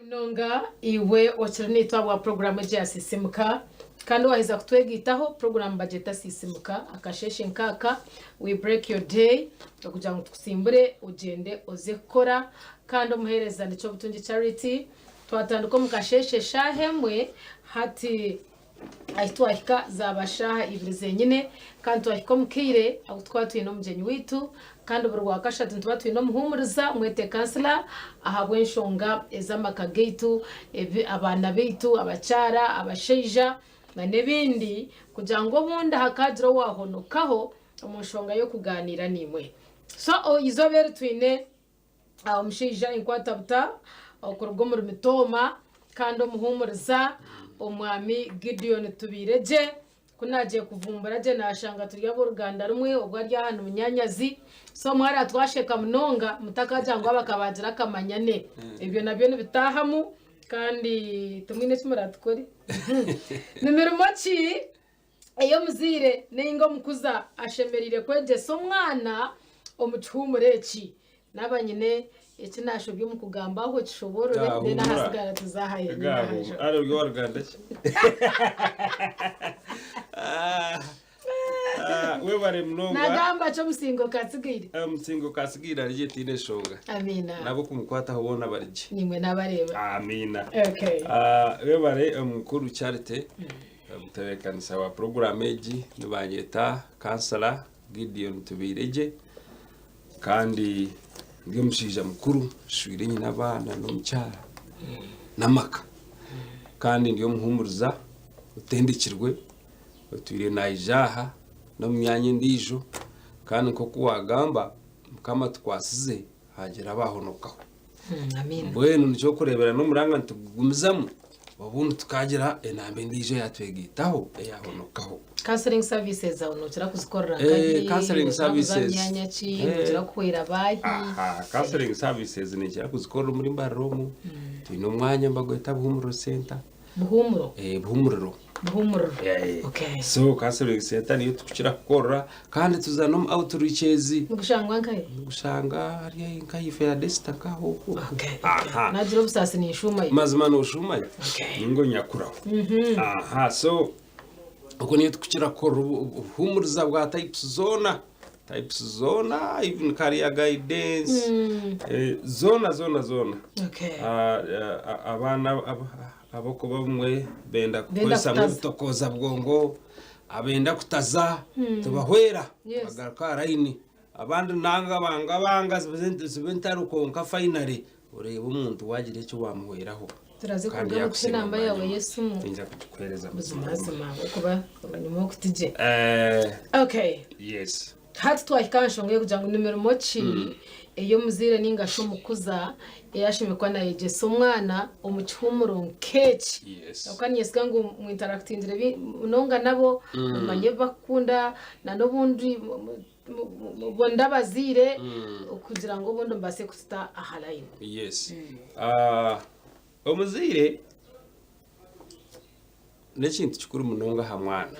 Munonga iwe okiri naitwe ahabwa puroguraamu egi ya Sisiimuka. Kandi waaheza kutwegaitaho, puroguraamu bagyeta Sisiimuka akasheeshe nk'aka, we break your day okugira ngu tukusimbure ogyende oze kukora. Kandi omuheereza ni Kyobutungi Charity. Twatandika omu kasheeshe eshaaha emwe, hati Ahi twahika zaaba shaaha ibiri zenyine, kandi twahika omu kaire aku twaba twine omugyenyi waitu, kandi buri Rwakashatu nituba twine omuhuumuriza, mwete kansila, ahabw'enshonga ez'amaka gaitu, ebi, abaana baitu, abakyara, abashaija, na n'ebindi, kugira ngu obundi hakaagira owaahonokaho omu nshonga y'okugaaniira naimwe. So, eizooba eri twine. Omushaija enkwatabuta okuruga omuri Mitooma kandi omuhuumuriza Omwami Gideon Tubiiregye. Ku naagiye kuvumbura gye naashanga turi ab'oruganda rumwe obwo ari aha ni munyaanyazi. So mwara twasheka munonga mutakagira ngu aba akaba agira akamanyane. Ebyo nabyo nibitaahamu kandi timwine eki muratukore. Ni mirimo ki ei omuzaire nainga omukuza ashemereire kwegyesa omwana omu kihuumuro eki? Naaba nyine eki naashobya omu kugamba aho kishoboorore, then ahasigara tuze aha yenyine aha nju. Ari ori owaruganda ki? Webare munonga. Nagamba ki omusingo katsigaire? Omusingo katsigaire ari gye tihaine enshonga. Amiina. N'ab'okumukwataho boona bari gye. Naimwe nabareeba. Amiina. Okay. Webare omukuru Charity. Omutebeekanisa wa puroguraamu egi nibanyeta Kansala Gideon Tubairegye kandi ndi omushaija mukuru nshwire nyine abaana n'omukyara n'amaka kandi ndi omuhuumuriza otendekirwe otwire naija aha n'omu myanya endiijo kandi nk'oku waagamba Mukama atukwasize haagira abaahonokaho. Mbwenu nikyo orikureebera n'omuranga nitugumizamu obundi tukaagira enamba endiijo eyaatwegaitaho eyaahonokaho. Counseling services aho nookira kuzikorera nkahi? Counseling Nookira kuza services. myanya ki? Nookira kuhwera baahi? Aha, counseling services ninkira kuzikorera omuri Mbarara omu. Twine omwanya nibagweta Buhumuriro Center. Buhumuro? Buhumuriro. Buhumuriro. Okay. So counseling center niyo tukukira kukorera kandi tuza n'omu outreaches. Nigushangwa nkahi? Nigushanga hariya nka ife ya Desita nkaho okwo. Okay. Aha. Nagira obusaasi ninshuumayo. Mazima noshuumayo. Okay. Ninga onyakuraho. Aha, so okwo niyo tukukira kukorera obuhumuriza bwa types zoona. Types zoona even career guidance. Zoona zoona zoona. Okay. Abaana ab'okuba obumwe benda kukozesa ngu ebitokooza bwongo, abenda kutaza tubahwera bagaruka aha layini. Abandi nanga banga banga ziba entaro kwonka finally oreeba omuntu waagira eki waamuhweraho. Turaze Kandi kuruga omu kuha yaakusiima enamba yaawe bwanyima y'esimu. Ninza kugikuheereza Buzima buzima. buzima ahabw'okuba oranyuma okutigye. Eh, Okay. yes. Hati twahika aha nshonga y'okugira ngu ni mirimo ki ei omuzaire nainga shi omukuza ei ashemereire kuba naayegyesa omwana omu kihuumuro nk'eki. Yes. Ahabw'okuba niinyesiga ngu mwintarakitingire bi- munonga nabo, mumanye ebi barikukunda n'obundi mu- mu- mu- mubone abazaire kugira ngu obundi mubaase kututa aha layini. Yes. Ah, omuzaire N'ekintu kikuru munonga aha mwana.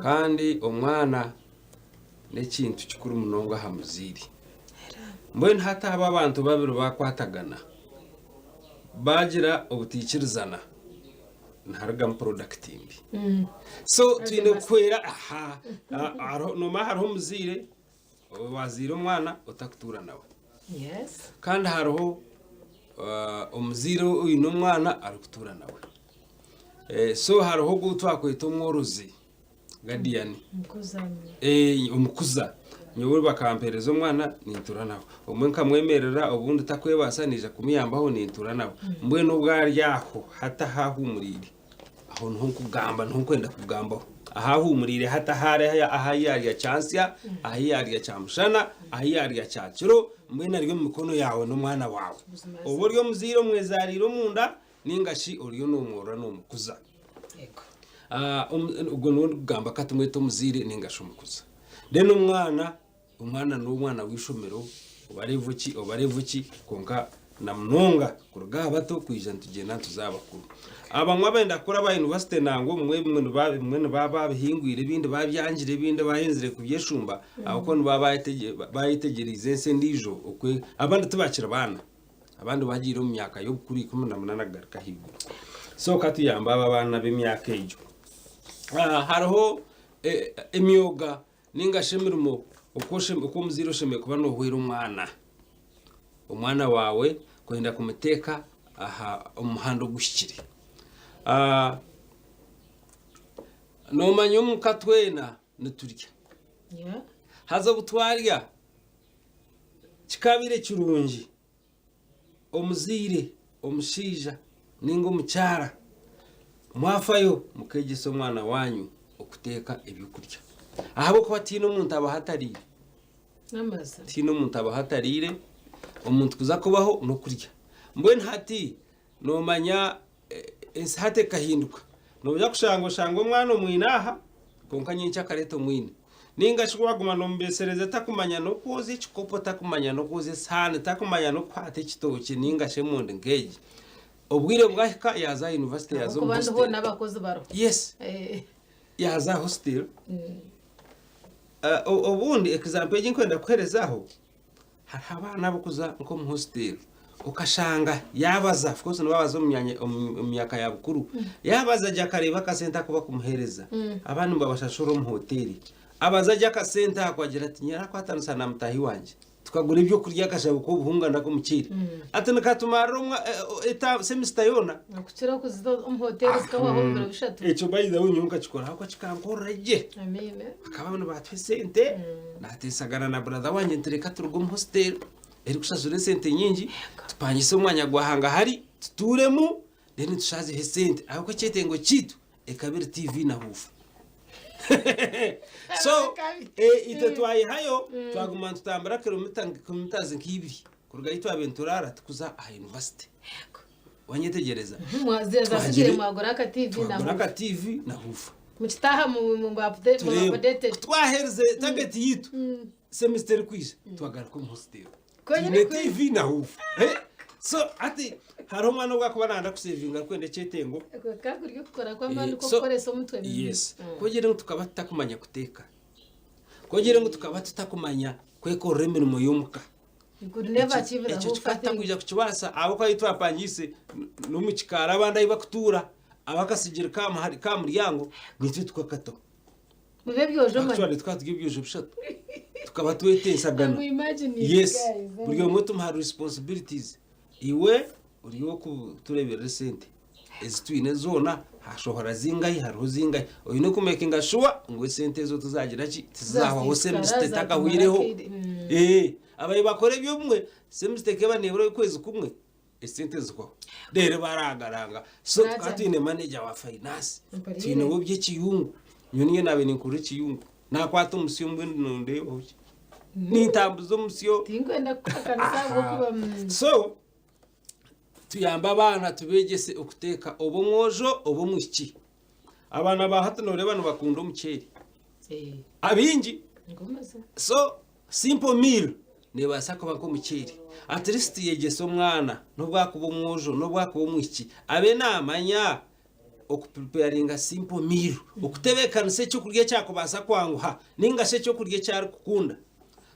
Kandi omwana n'ekintu kikuru munonga aha muzaire. Mbwenu hati aba abantu babiri baakwatagana, baagira obutaikirizana, niharugamu porodakiti mbi. So twine kuhwera aha, noomanya hariho omuzaire owaazaire omwana otarikutuura nawe. Kandi hariho omuzaire oine omwana arikutuura nawe. So hariho ogu twakweta omworozi, guardian, omukuza. Nyowe bakampereza omwana nintuura nawe. Obumwe nkamwemerera obundi takwebaasa naija kumuyambaho nintuura nawe. Mbwenu obu ari aho hati ahu ahuumuriire, Aho niho nkugamba, niho nkwenda kugambaho. Ahu ahuumuriire hati ahu ari ahu yaarya kyantsya, ahu yaarya kyamushana, ahu yaarya kyakiro, mbwenu ari omu mikono yaawe n'omwana waawe. Oba ori omuzaire omwezaariire omunda, nainga shi oriyo noomworora noomukuza. Ogwo niwe ndikugamba ka tumwete omuzaire nainga shi omukuza. Then omwana Omwana n'omwana w'eishomero oba level ki oba level ki kwonka na munonga kuruga aha bato kwija nitugyenda nituza aha bakuru. Abamwe abenda kukora aba yunivasite nangwa obumwe ebimwe ebimwe nibaba babihingwire ebindi babyangire ebindi bayenzire kubyeshumba ahabw'okuba nibaba bayetegyereize ensi endiijo oku abandi tibakiri baana. Abandi bagiire omu myaka y'obukuru 18 kugaruka ahaiguru. So ka tuyambe abo abaana b'emyaka egyo. Hariho emyoga ninga shi emirimo oku omuzaire oshemereire kuba noohwera omwana. Omwana waawe kwenda kumuteeka aha omu muhanda oguhikire. Noomanya omu ka twena niturya. Haza obu twarya kikabaire kirungi omuzaire omushaija ninga omukyara mwafayo mukegyesa omwana wanyu okuteeka ebyokurya ahabw'okuba tihaine omuntu abaho atariire. Tihaine omuntu abaho atariire, omuntu kuza kubaho n'okurya. Mbwenu hati Noomanya ensi hati ekahinduka. Noija kushanga oshange omwana omwine aha, kwonka nyenkya akareeta omwine. Nainga shi waaguma noomubeesereza takumanya n'okwozya ekikopo, takumanya n'okwozya esihaani, takumanya n'okukwata ekitookye nainga shi emondi nk'egi. Obwire bwahika yaaza aha yunivasite yaaza omu Ahabw'okuba hostel. hoona abakozi bariho. Yes. Yaaza aha hostel. Obundi example egi ndikwenda kukuheereza aho, Hariho abaana abarikuza nk'omu hostel okashanga yaabaza of course nibabaza omu myanya omu myaka ya bukuru yaabaza gye akareeba akasente aku barikumuheereza abandi nibabashashura omu hoteeri abaza gye akasente ako agira ati nyowe naakwatanisa na mutaahi wangye tukagura ebyokurya akashabo k'obuhunga n'ak'omuceeri ati nikatumarira omwa eta semisita yoona. Okukira okuza omu hoteeri zikahwaho omu biro bishatu. Ekyo by the way nyowe nkakikora ahabw'okuba kikankorera gye. Amiina. Bakaba nibatuha esente. Naateesagana na brother wangye nti reka turuge omu hostel erikushashura esente nyingi tupangise omwanya gwa hangahari tutuuremu then tushaazeho esente ahabw'okuba ekyetengo kyaitu ekaba eri TV na huufa. So itwe twayehayo twaguma nitutambura kilometres nk'ibiri kuruga ahu twabaire nituraara tukuza aha university. Wanyetegyereza? Zasigire mwagura aka TV na Twagura aka TV na huufa. Mukitaaha mu updated. Ku twaherize target yitu semester erikwija twagaruka omu hostel. Konyine Twine TV na huufa. So hati hariho omwana obu akuba nayenda kusevinga arikwenda ekyetengo. Kakuri okukora kw'amaani k'okukoresa omutwe. Yes. Ku ogire ngu tukaba tutakumanya kuteeka. Ku ogire ngu tukaba tutakumanya kwekorera emirimo y'omuka. Ekyo kikaba tutakwija kukibaasa ahabw'okuba ahu twapangiise n'omu kikaari abandi ahu barikutuura ab'akasigiri k'aha muryango naitwe tukakataho. Actually tukaba turi ebyojo bishatu tukaba twetensagana. Yes, buri omwe tumuha responsibilities. Iwe ori ow'okutureeberera esente ezi twine zoona hashohora zingahi hariho zingahi oine kumekinga shuwa ngu esente ezo tizagira ki tizahwaho semisita etakahwireho abayi bakora eby'obumwe semisita ekaba nebura okwezi kumwe esente zihwaho reero baragaranga so tukaba twine manager wa finance twine ow'eby'ekiyungu nyowe niinye naabaire ninkurira ekiyungu nakwata omusyo mbwenu nondeebaho ki nintambuza omusyo Tinkwenda kukuhakanisa ahabw'okuba mm, so tuyambe abaana tubeegyese okuteeka oba omwojo oba omwishiki abaana ba hati nooreeba nibakunda omuceeri eh, abaingi ngumize. so simple meal neebaasa kuba nk'omuceeri at least yegyesa omwana n'obu akuba omwojo n'obu akuba omwishiki abe naamanya Okupreparinga simple meal, okutebeekanisa eky'okurya ekyakubaasa kwanguha nainga shi eky'okurya eki arikukunda.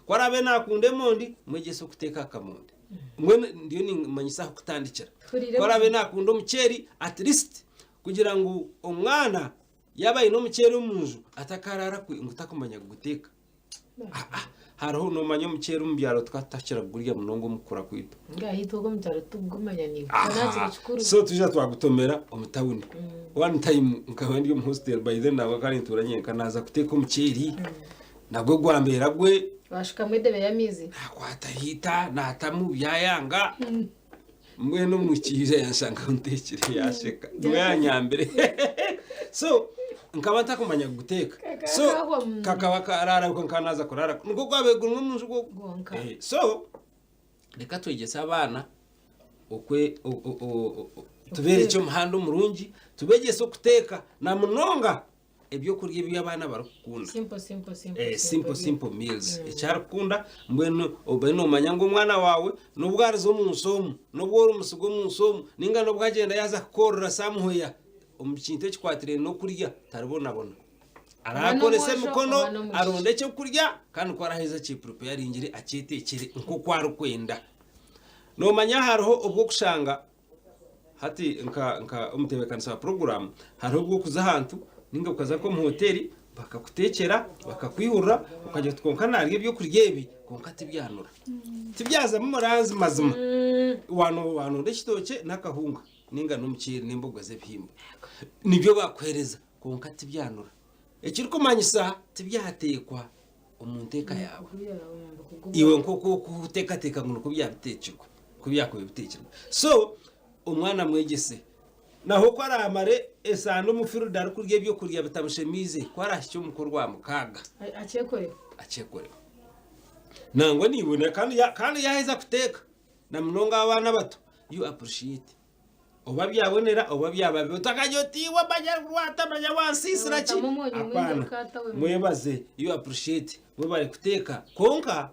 Ku araabe naakunda emondi, mwegyese okuteeka akamondi. Mbwenu ndiyo nimmanyisa ahu kutandikira. Ku araabe naakunda omuceeri, at least kugira ngu omwana yaaba aine omuceeri omu nju atakaraara kwe ngu takumanya kuguteeka. Ah, hariho nomanya omuceeri omu byaro tukaba tutakira kugurya munonga omu kukura kwaitu. Nga itwe omu kyaro tugumanya ni Aha. kikuru. So twija twagutomera omu tawuni. One time nkaba ndi omu hostel by then nabwo nkaba nintuura nyenka naaza kuteeka omuceeri nagwo gwambeera gwe Washukamu edebe y'amaizi. nakwata hiita naatamu byayanga mbwenu omwishiki yaija yanshanga aho nteekire yasheka niwe yanyambire so nkaba ntakumanya kuguteeka so Kakahwa mu- kakaba karara nka naza kurara nigwo gwabaire guri omu nju gwo- Gwonka. Eh, so reka twegyese abaana okwe o- o- o- o- tubeerekye omuhanda omurungi tubeegyese okuteeka na munonga ebyokurya ebi abaana barikukunda. Simple, simple, simple, Eh, simple simple meals ekyarikukunda mbwenu obe nomanya ngu omwana waawe n'obu ariza omu nsi omu n'obu orimusiga omu nsi omu ninga n'obu agyenda yaaza kukorera somewhere omu kintu ekikwatiraine n'okurya taribonabona arakoresa n'omwojo, emikono oba n'omuishiki. aronde ekyokurya kandi ku araheza akyepreparingire akyetekyere nk'oku arikwenda. Noomanya hariho obw'okushanga hati nka nka omutebeekanisa wa puroguraamu, hariho obw'okuza ahantu nainga okaza nk'omu hoteeri bakakuteekyera, bakakwihurira okagira oti kwonka naarya ebyokurya ebi kwonka tibyanura. Tibyazamu muranzi mazima. Waano waanonda ekitookye n'akahunga nainga n'omuceeri n'emboga z'ebihimba. Nibyo bakuheereza kwonka tibyanura. Ekirikumanyisa tibyateekwa omu nteeka yaawe. Iwe nk'oku orikuteekateeka ngu nikwo byabiteekirwe, nikwo byakubaire biteekirwe. So omwana mwegyese. Naho ku araamare esaano omu field arikurya ebyokurya bitamushemeize, ku araahikye omuka orwamukaaga, Akyekoreho. akyekoreho. Nangwa naiwe kandi kandi yaaheza kuteeka, na munonga abaana abato, you appreciate. Oba byabonera oba byaba bibi otakagira oti iwe manya rwata manya wansiisira ki Watamu omwonyo mwingi Apaana. okaata we. Mwebaze you appreciate mwebare kuteeka kwonka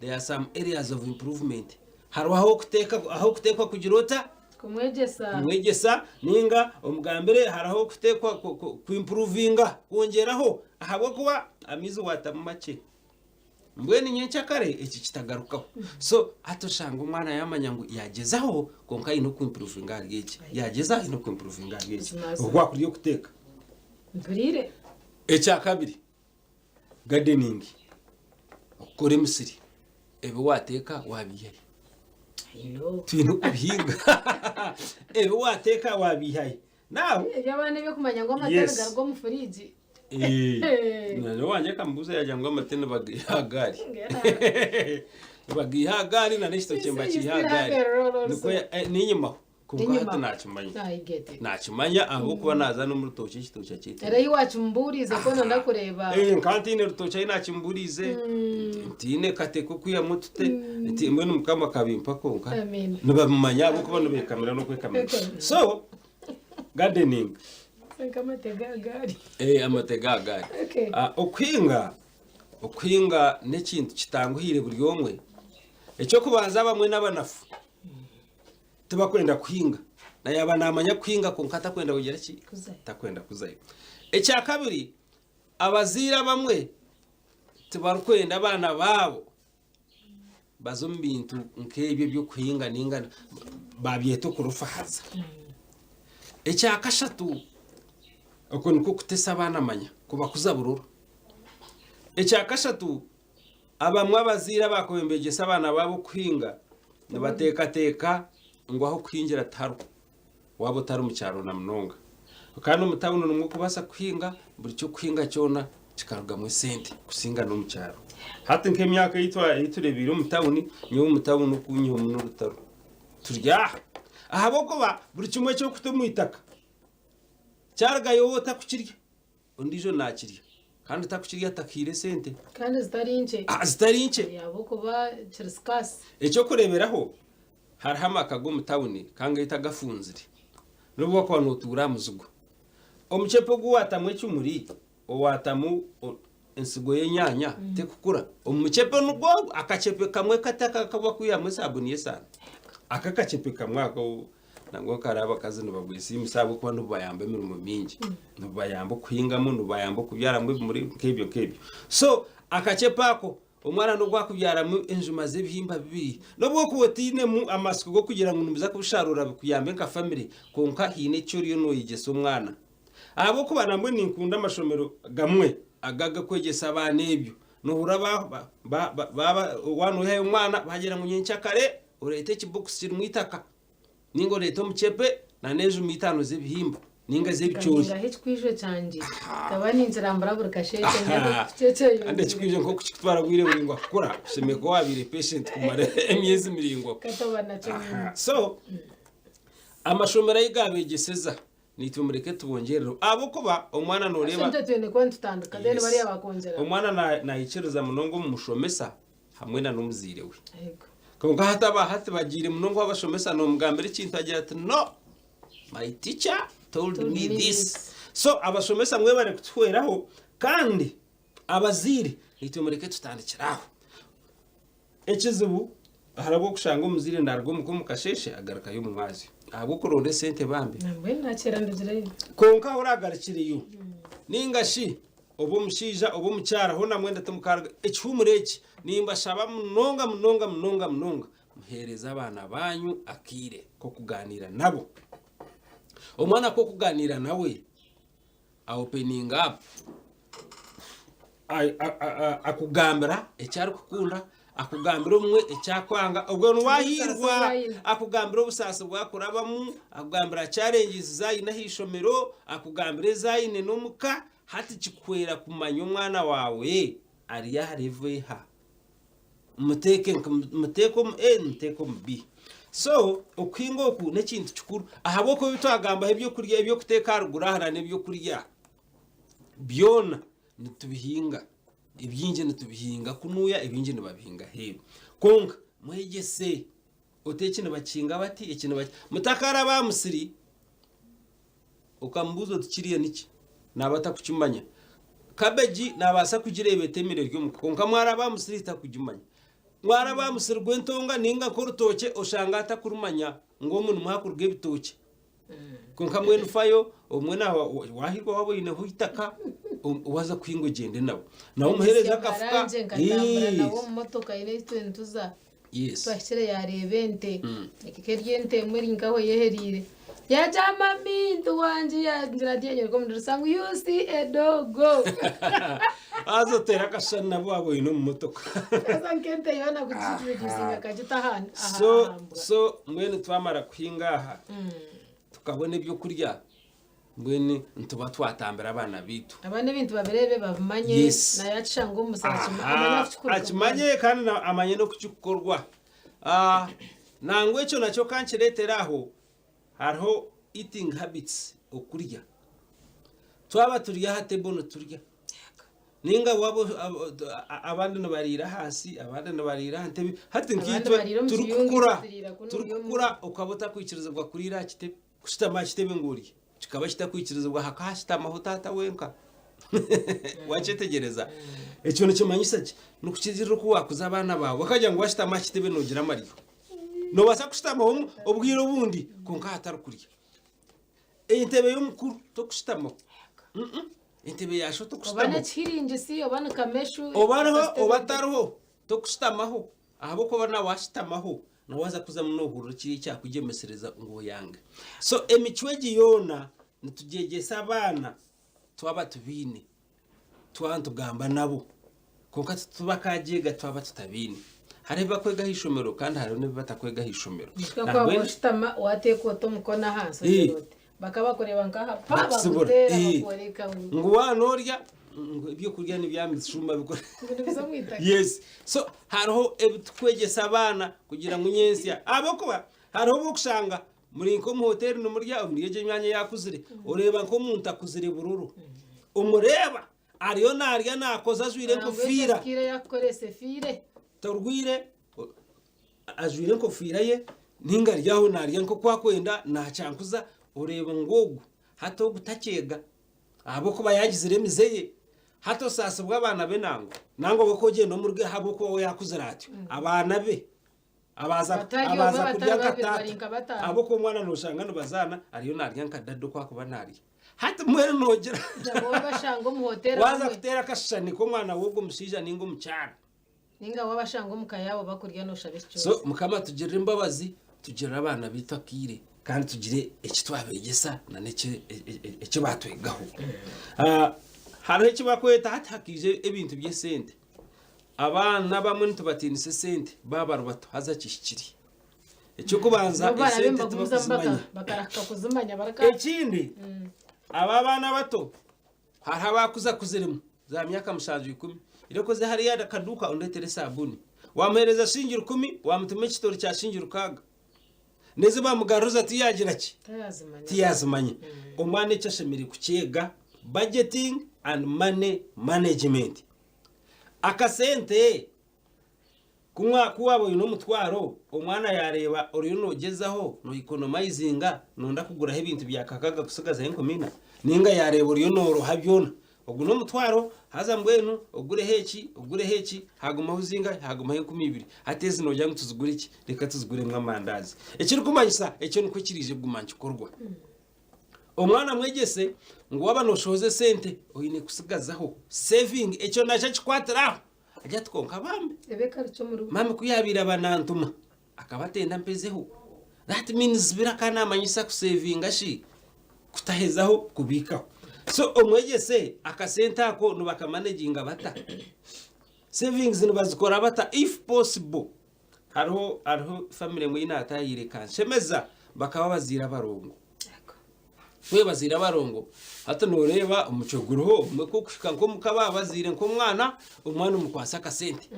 there are some areas of improvement hariho ah'okuteeka ah'okuteekwa kugira ota Kumwegyesa. kumwegyesa ninga omugambire hariho ah'okuteekwa ku- ku- kuimprovinga kwongyeraho ahabw'okuba amaizi watamu makye. Mbwenu nyenkyakare eki kitagarukaho. So hati oshanga omwana yamanya ngu yagyezaho kwonka aine okuimprovinga ahari eki, yagyezaho aine okuimprovinga ahari eki. Mazima. Oku wakurya okuteeka. Mpuriire. Ekyakabiri, gardening, okukora emisiri, ebi wateeka wabiihahi? I know. Twine okubihinga. Ebi wateeka wabiihahi? Now, Eby'abaana eby'okumanya ngu amata Yes. nigaruga omu furiigi. Eh, owangye akamubuuza yagira ngu amate nibagaiha aha gaari. Nibagaiha aha gaari na n'ekitookye nibakiiha aha gaari. Nikwo ya- eh, n'enyimaho. Kwonka N'enyimaho. hati naakimanya. I get it. Naakimanya ahabw'okuba naaza n'omu rutookye ekitookye akyetire. Era ei wakimubuuriize kwona ndakureeba. Eh, nka ntiine rutookye ahi naakimuburiize, ntiine kate k'okwihamu tute, nti mbwenu Mukama akabimpa kwonka Amen. nibabimanya ahabw'okuba nibeekamira n'okwekamira. So, Gardening. Nk'amate g'agaari. Eh, amate g'agaari. Okay. Ah, okuhinga okuhinga n'ekintu kitanguhiire buri omwe. Eky'okubanza abamwe n'abanafu tibakwenda kuhinga. Na yaaba naamanya kuhinga kwonka takwenda kugira ki? Kuzayo. Takwenda kuzayo. Ekyakabiri, abazaire abamwe tibarikwenda abaana baabo baza omu bintu nk'ebyo eby'okuhinga ninga babyeta okurufahaza. Ekyakashatu, okwo nikwo kutesa abaana manya kubakuza buroro. Ekyakashatu, abamwe abazaire abakubaire nibegyesa abaana baabo okuhinga nibateekateeka ngu ah'okuhingira tihariho. Waaba otari mu kyaro na munonga. Kandi omu tawuni nimwo orikubaasa kuhinga buri ky'okuhinga kyona kikarugamu esente kusinga n'omu kyaro. Hati nk'emyaka ei twa ei tureebeire omu tawuni, nyowe omu tawuni okunyihamu n'orutaro. Turi aha. Ahabw'okuba buri kimwe eki orikuta omu itaka kyarugayo waaba otarikukirya. Ondiijo naakirya kandi takukirya atakihaire esente. Kandi zitari nkye. Ah, zitari nkye. Ahabw'okuba kiri scarce. Eky'okureeberaho, hariho amaka g'omu tawuni kangaita agafunzire n'obu wakuba nootuura aha muzigo. Omucepe ogu waatamu ekimuri, owaatamu ensigo y'enyaanya tekukura. Omu mucepe nigwo ogwo, akacepe kamwe kati aka aku barikwihamu esaabuni y'esaano. Aka akacepe kamwe ako Nangwa kare abakazi nibabwesiimisa ahabw'okuba nibubayamba emirimo mingi. Nibubayamba okuhingamu, nibubayamba okubyaramu ebimuri nk'ebyo nk'ebyo. So akacepe ako omwana n'obu akubyaramu enjuma z'ebihimba bibiri, n'obu okuba otainemu amatsiko g'okugira ngu nimuza kubisharuura bikuyambe nka famire, kwonka haine eki oriyo nooyegyesa omwana. Ahabw'okuba nambwenu ninkunda amashomero gamwe aga agakwegyesa abaana ebyo. Noohurira ba ba ba baaba waaba noihayo omwana baagira ngu nyenkyakare oreete ekibokisi kirimu eitaka. Ninga oreete omucepe na n'enjuma itaano z'ebihimba ninga ez'ebicoori. Nkahingaho ekikwijo kyangye, nkaba ninkirambura buri kasheeshe ndya kuki Kandi ekikwijo nk'oku kikutwara obwire buraingwa kukura, oshemereire kuba waabaire patient kumara emyezi miraingwa. Katoba nakyo Aha. So, amashomero ahu gaabeegyeseza, naitwe mureke tubongyerereho ahabw'okuba omwana nooreeba. Actually, twine kuba nitutandika then Yes. bariya bakongyera. Omwana naikiriza munonga omu mushomesa hamwe na n'omuzaire we. Yego. Kwonka hati aba hati bagiire munonga ow'abashomesa noomugambira ekintu agira ati no my teacher told Told me me this. this. So abashomesa mwebare kutuhweraho kandi abazaire naitwe mureke tutandikire aho. Ekizibu hariho obu'okushanga omuzaire naaruga omuka omu kasheeshe agarukayo omu mwazyo ahabw'okuronda esente bambi. Nambwenu nakyera ndugireyo. Kwonka ahu oraagarukireyo nainga shi oba omushaija oba omukyara hoona mwena timukaruga, ekihuumuro eki nimbashaba munonga munonga munonga munonga. Muheereze abaana baanyu akaire k'okugaaniira nabo. Omwana ku orikugaaniira nawe, aopeninga up, akugambira eki arikukunda, akugambira obumwe eki arikwanga, obwo niwahiirwa, akugambira obusaasi obu arikurabamu, akugambira challenges ezi aine aha ishomero, akugambira ezi aine n'omuka, hati kikuhwera kumanya omwana waawe ari aha level eha. Muteeke muteeke omu A muteeke omu B. So okuhinga oku n'ekintu kikuru ahabw'okuba ebi twagambaho ebyokurya eby'okuteeka aharuguru aha nana ebyokurya byona nitubihinga. Ebingi nitubihinga kunuya ebingi nibabihinga aheeru. Kwonka mwegyese oti eki nibakihinga bati eki nibaki mutakaraba aha musiri Okamubuuza oti kiriya niki? Naaba atakukimanya. Cabbage naabaasa kugireeba etemire eri omuka kwonka mwaraba aha musiri takugimanya. Mwaraba aha musiri gw'entonga nainga nk'orutookye oshanga atakurumanya ngu omu nimwo hakuruga ebitookye. Kwonka mbwenu fayo obumwe naaba waahirwa waaba oineho eitaka waaza kuhinga ogyende nawe. Nawe omuheereze akafuka. Marangye nkatambura nawe omu motoka haine ahu turiyo nituza. Yes. Twahikire yareeba ente ekeka eri ente emwe eri nkaho eyehereire yagira mami nti wangi yangira ati yanyoreka omu dirisa ngu you see a dogo Haza oteera akashushani nabo waaba oine omu motoka. Haza nk'ente yoona kugiintroducinga akagita aha aha So aha mbwa. so mbwenu twamara kuhinga aha tukabona ebyokurya Mbwenu nituba twatambira abaana baitu. Abaana ebintu babireebe babimanye Yes. naye akishanga omu musiri akima- Aha, amanye oku kikuruga akimanye kandi na- amanye n'oku kikukorwa. Ah, nangwa ekyo nakyo ka nkireetere aho, hariho eating habits, okurya. Twaba turi aha table niturya, Ninga waaba abandi nibariira ahansi abandi nibariira aha ntebe hati Abandi nkaitwe bariira omu kiyungu, turikukura itwe turiira kunu ori omu- turikukura okaba otakwikirizibwa kuriira aha kitebe kushutama aha kitebe ngu orye kikaba kitakwikirizibwa hakahashutamaho taata wenka wakyetegyereza ekyo nikimanyisa ki nikukigirira oku wakuza abaana baawe bakagira ngu washutama aha kitebe nogira amaryo nobaasa kushutamaho obwire obundi kwonka hatari kurya Entebe y'omukuru tokushutamaho. Entebe ya sho Oba tokushutamaho. n'ekihiringisi oba ni kameshu. Oba ariho oba atariho tokushutamaho ahabw'okuba na washutamaho nawe waza kuzamu nohurira kiri ekyakugyemesereza ngu oyange. So emicwe egi yoona nitugyegyesa abaana twaba tubaine. Twaba nitugamba nabo, kwonka titubakaagyega twaba tutabaine. Hariho ebi bakwega aha ishomero kandi hariho n'ebi batakwega aha ishomero. Nka ku waaba oshutama waateeka oti omukono ahansi ogira oti bakaba bakureeba nk'aha pa Bakusibura. bakuteera Eh. bakworeka ngu Ngu waaba noorya ngu ebyokurya nibyamishumba bikora. ngu nibiza omu itaka. Yes. So hariho ebi tukwegyesa abaana kugira ngu nyentsya ahabw'okuba hariho obu okushanga Muri nk'omu hoteeri nimurya omuri egyo emyanya eyaakuzire, oreeba nk'omuntu akuzire bururu. Omureeba ariyo naarya naakoza ajwaire enkofiira. Nangwa ekyo yakukoresa efiire. Torwire ajwaire enkofiira ye ninga ari aho naarya nk'oku akwenda naakyankuza oreeba ngu ogu hati ogu takyega ahabw'okuba yaagizire emize ye. Hati osaasibwa abaana be nangwa. Nangwa we ku ogyenda omuruge ahabw'okuba we yaakuzire atyo, abaana be Abaza Batari omwe, abaza batari kurya nka babiri, taata bari nka bataano. ahabw'okuba omwana noshanga nibazaana ariyo narya nka dada oku akuba narya hati mbwenu nogira Nabo wabashanga omu hoteri waza bamwe kuteera akashushani k'omwana w'ogwo mushaija ninga omukyara ninga wabashanga omu ka yaabo bakurya noshaba so ekicoozi. mukama atugirire embabazi tugirire abaana baitu akaire kandi tugire eki twabegyesa nana eki e- e- e- eki batwegaho Ah, hariho eki bakweta hati hakaija ebintu by'esente Abaana abamwe nitubatiinisa esente baaba bari bato haza kihikire. Eky'okubanza N'obu baraabe esente nibagumizamu baka- tibakuzimanya. bakarahika kuzimanya barika Ekindi aba abaana abato hariho abakuza kuzirimu za myaka mushanju ikumi ira oze hariya akaduuka ondetere esaabuni wamuheereza shilingi rukumi wamutuma ekitori kya shilingi rukaaga n'ezi bamugaruza tiyagira ki tayazimanya. tiyazimanya omwana eki ashemereire kukyega budgeting and money management Akasente ku waaba oine omutwaro, omwana yaareeba oriyo noogyezaho noikonomaizinga nooyenda kuguraho ebintu bya kakaaga kutsigazaho enkumi ina, nainga yaareeba oriyo nooroha byona, ogu n'omutwaro haza mbwenu ogureho eki, ogureho eki, haagumaho zingahi? Haagumaho 2000. Hati ezi noogira ngu tuzigure ki? Reka tuziguremu amandaazi. Ekirikumanyisa ekyo nikwo kiriija kuguma nikikorwa. Omwana mwegyese ngu waaba nooshohoza esente oine kutsigazaho, saving, ekyo nakyo akikwatire aho. Agire ati kwonka bambi, Ebe ekarukye omuri we. maami ku yaabaire aba naantuma. Akaba atenda mpezeho. That means biri akaba namanyisa kusevinga shi kutahezaho kubiikaho. So omwegyese akasente ako nibakamanejinga bata? Savings nibazikora bata if possible? Hariho hariho family emwe ei naataahiire ekanshemeza bakaba bazaire abarongo. Ku bazaire abarongo hati nooreeba omucwe guriho obumwe ku orikuhika nk'omuka baaba bazaire nk'omwana, omwana omukwatsa akasente.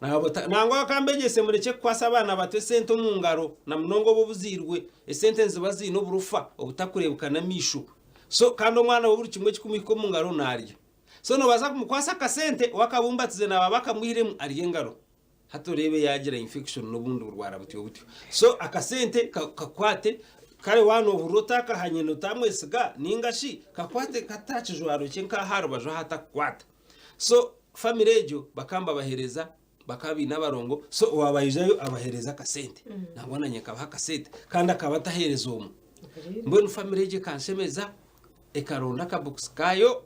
Nangwa bakambegyese murekye kukwatsa abaana bato esente omu ngaro na munonga obu obuzairwe, esente niziba ziine oburofa obutakureebeka n'amaisho. So kandi omwana we buri kimwe ekikumuhika omu ngaro naarya. So noobaasa kumukwatsa akasente wakabumbatize naaba bakamwihiremu arye engaro. Hati oreebe yaagira infection n'obundi burwara butyo butyo. So akasente kakwate kare waaba noohurira otakahanye notamwesiga ninga shi kakwate kate aha kijwaro kye nk'aha aha rubaju ahu atakukwata. So family egyo bakaba nibabaheereza bakaba baine abarongo so owaaba aijayo abaheereza akasente nangwa nanye nkabaha akasente kandi akaba ataheereza omwe. Mbwenu family egyo ekanshemeza ekaronda akabokisi kaayo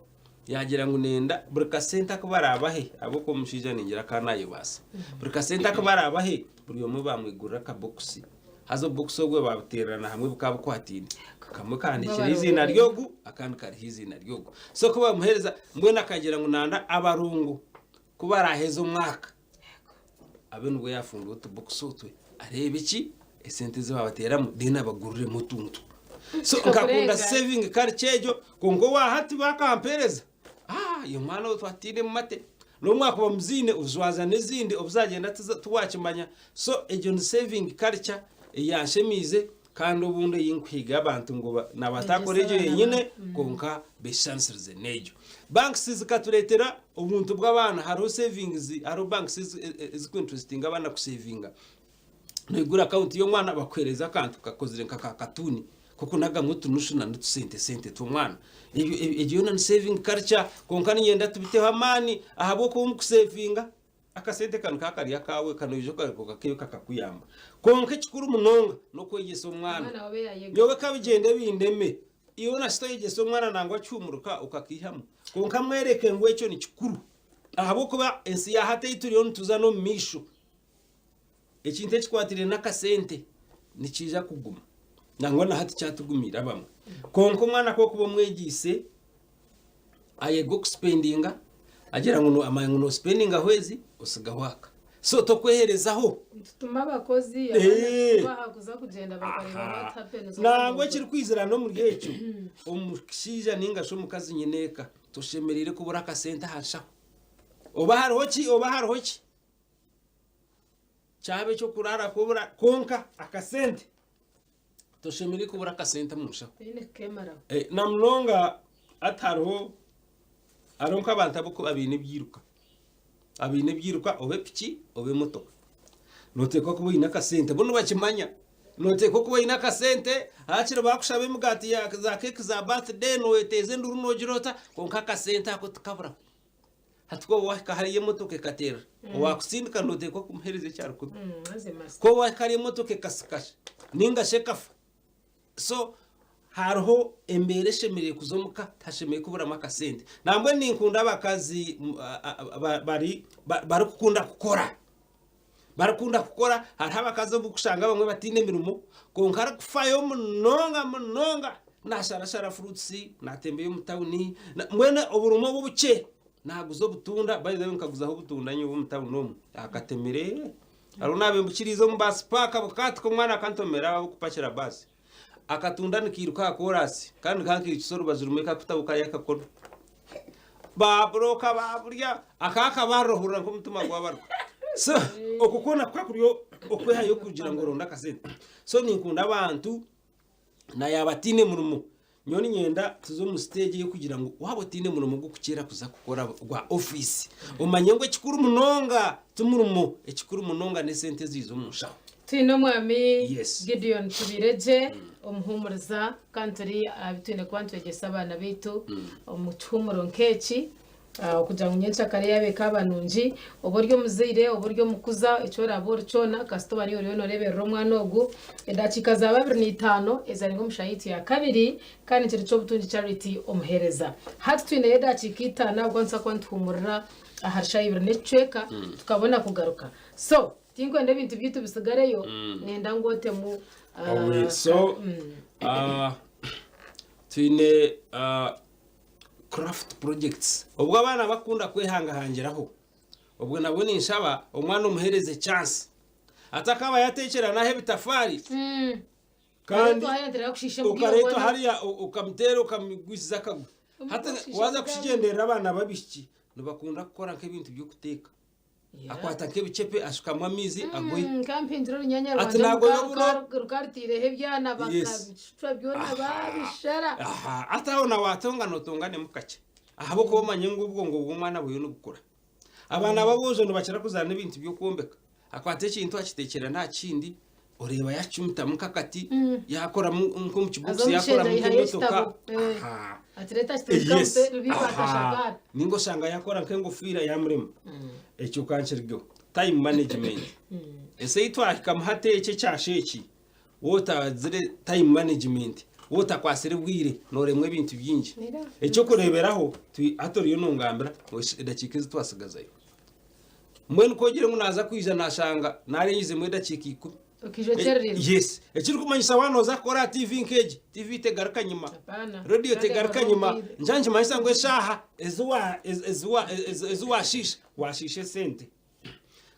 yaagira ngu nenda buri kasente aku baraabahe ahabw'okuba omushaija ningira akaba naayebaasa buri kasente aku baraabahe buri omwe baamwigurira akabokisi haza obubokisi obwo baabuteererana hamwe bukaba bukwataine kamwe kahandiikireho eiziina ry'ogu akandi kariho eiziina ry'ogu so ku bamuheereza mbwenu akagira ngu nanda abarungu ku baraaheze omwaka abe nibwo yaafundura otubokisi otwe areebe ki esente ezi baabateeramu then abaguriremu otuntu. So nkakunda saving culture egyo kwonka owa hati bakampeereza ah iwe mwana we twataine mu mate n'obu mwakuba muziine ojwaza n'ezindi obu zagyenda tiwakimanya so egyo ni saving culture eyanshemiize kandi obundi ei nkuhiga abantu ngu nabatakora egyo yenyine kwonka beshushanisirize n'egyo. Banks zikatureetera obuntu bw'abaana hariho savings hariho banks ezikuinterestinga abaana kusevinga. Noigura akawunti y'omwana bakuheereza akantu kakozire nka ka katuuni k'okunagamu otunushu na n'otusente sente tw'omwana. Egyo yoona ni saving culture kwonka niinyenda tubiteho amaani ahabw'okuba omu kusevinga Akasente kanu ka kari akaawe kanoija okakeyo kakakuyamba. Kwonka ekikuru munonga n'okwegyesa omwana. Omwana wabe yayega. Nyowe kabigyende bindeme. Iwe na shi toyegyesa omwana nangwa akihumuruka okakaihamu. Kwonka mwereke ngu ekyo ni kikuru. Ahabw'okuba ensi ya hati ei turiyo nituza n'omu maisho, ekintu ekikwatiraine n'akasente nikiija kuguma. Nangwa na hati kyatugumiire abamwe. Kwonka omwana ku orikuba omwegyeise, ayega okusipendinga agira ngu amanya ngu nosipendinga hwezi osigaho aka so tokweherezaho Nitutuma abakozi abaana kubaha kuza kugyenda bakareeba what happens. Nangwa ekirikwizirana omuri ekyo omushaija ninga shi omukazi nyineeka toshemereire kubura akasente aha nshaho oba hariho ki oba hariho ki kyaba eky'okuraara kubura kwonka akasente Toshemereire kubura akasente omu nshaho. Oine kukemaraho. Eh, na munonga hati hariho hariho nk'abantu abu abaine ebyiruka abaine ebyiruka oba epiki oba emotoka noteekwa kuba oine akasente bo nibakimanya noteekwa kuba oine akasente hakiri bakushaba emigaati ya za keeki za birthday noyeteeza enduru nogira ota kwonka akasente ako tikaburaho Hati ku waahika hariya emotoka ekateerera, owaakusindika nooteekwa kumuheereza eki arikubya. Ku waahika hariya emotoka ekasikasha nainga shi ekafa, so hariho embeera eshemereire kuza omuka tihashemereire kuburamu akasente. Nambwenu ninkunda abakazi bari barikukunda kukora. Barikukunda kukora, hariho abakazi obu orikushanga abamwe bataine mirimo kwonka arikufayo munonga munonga nasharashara fruits, natembeya omu tawuni, mbwenu oburimo obu obukye naguza obutunda, by the way nkaguzaho obutunda nyowe omu tawuni omu aha Katemere, hariho naaba mbukiriize omu baasi paaka bukaatika omwana akantomera ahabw'okupakira baasi, akatunda nikairuka aha koraasi kandi nikankirikisa orubaju rumwe kakutaho kariya akakono. Baaburoka baaburya aka akabarira ohurira nk'omutima gwabaruka. So okwo kwona kukaba kuri okwehayo kugira ngu oronde akasente. So ninkunda abantu na yaaba ataine murimo, nyowe niinyenda tuze omu siteegi ey'okugira ngu waaba otaine murimo gw'okukyera kuza kukora gwa ofiisi, omanye ngu ekikuru munonga ti murimo, ekikuru munonga n'esente eziiza omu nshaho. Twine omwami Gideon Tubiregye omuhumuriza kandi turi aha bi twine kuba nitwegyesa abaana baitu omu kihuumuro nk'eki okugira ngu nyenkyakare yaaba ekaaba nungi. Oba ori omuzaire oba ori omukuza eki oraabe ori kyona kasita oba niiwe oriyo nooreeberera omwana ogu. Edakiika zaaba 25 ezarenga omu shaaha yaitu ya kabiri kandi nikiri ky'obutungi Charity omuheereza. Hati twineyo edakiika itaano ahabw'okuba nituza kuba nituhuumurira ahari shaaha ibiri n'ekicweka tukabona kugaruka. So. Tinkwenda ebintu byaitu bisigareyo, nenda ngu otemu ah, Obwe- so mm. ah, twine ah, craft projects obwo abaana bakunda kwehangahangiraho obwo nabwo ninshaba omwana omuhereze chance atakaba yatekyera naho ebitafaari Mm. kandi Kareetwa hariya nitera kushiisha obwire ukareetwa bwona. hariya ukamuteera ukamugwisiza akagwe hati Omukushiisha waza obwire. kukigenderera abaana babishiki nibakunda kukora nk'ebintu by'okuteeka Yeah. akwata nk'ebicepe ashukamu amaizi agoye Mm, kampindura orunyanya Ati rwangye nagoya oburo. rukarutiireho ebyana Yes. bakabicwa byona babishara aha ati aho nawe watonga notonganemu kakye ahabw'okuba omanye ngu obwongo bw'omwana buriyo nibukura abaana b'aboojo nibakira kuzaana ebintu by'okwombeka akwata ekintu akitekyera nta kindi oreeba yakicumitamu nk'akati yakoramu nk'omu Aza kibokisi omushaija yakoramu aihayo nk'emotoka ekitabo. Eh. Aha. Ati reeta kitereka Yes. rubiiko Aha. akashakaara ninga oshanga yakora nk'engofiira yamurema ekyo kankirigeho time management ese itwahikamu hati eki ekyasha eki wotagizire time management wotakwasire bwire noremwa ebintu bingi Era. ekyokureberaho hati oriyo nongambira edakiika ezi twasigazayo mbwenu kogire ngu naza kwija nashanga narengizemu edakiika 10. Okiija okyerererwa. Yes, ekirikumanyisa waaba nooza kukora aha TV nk'egi, TV tegaruka nyima, Hapana. radio Kandi tegaruka ekora nyima. obwire. Nikyo nikimanyisa ngu eshaaha ezi wa- ezi- ezi wa- ezi- ezi washiisha, washiisha esente.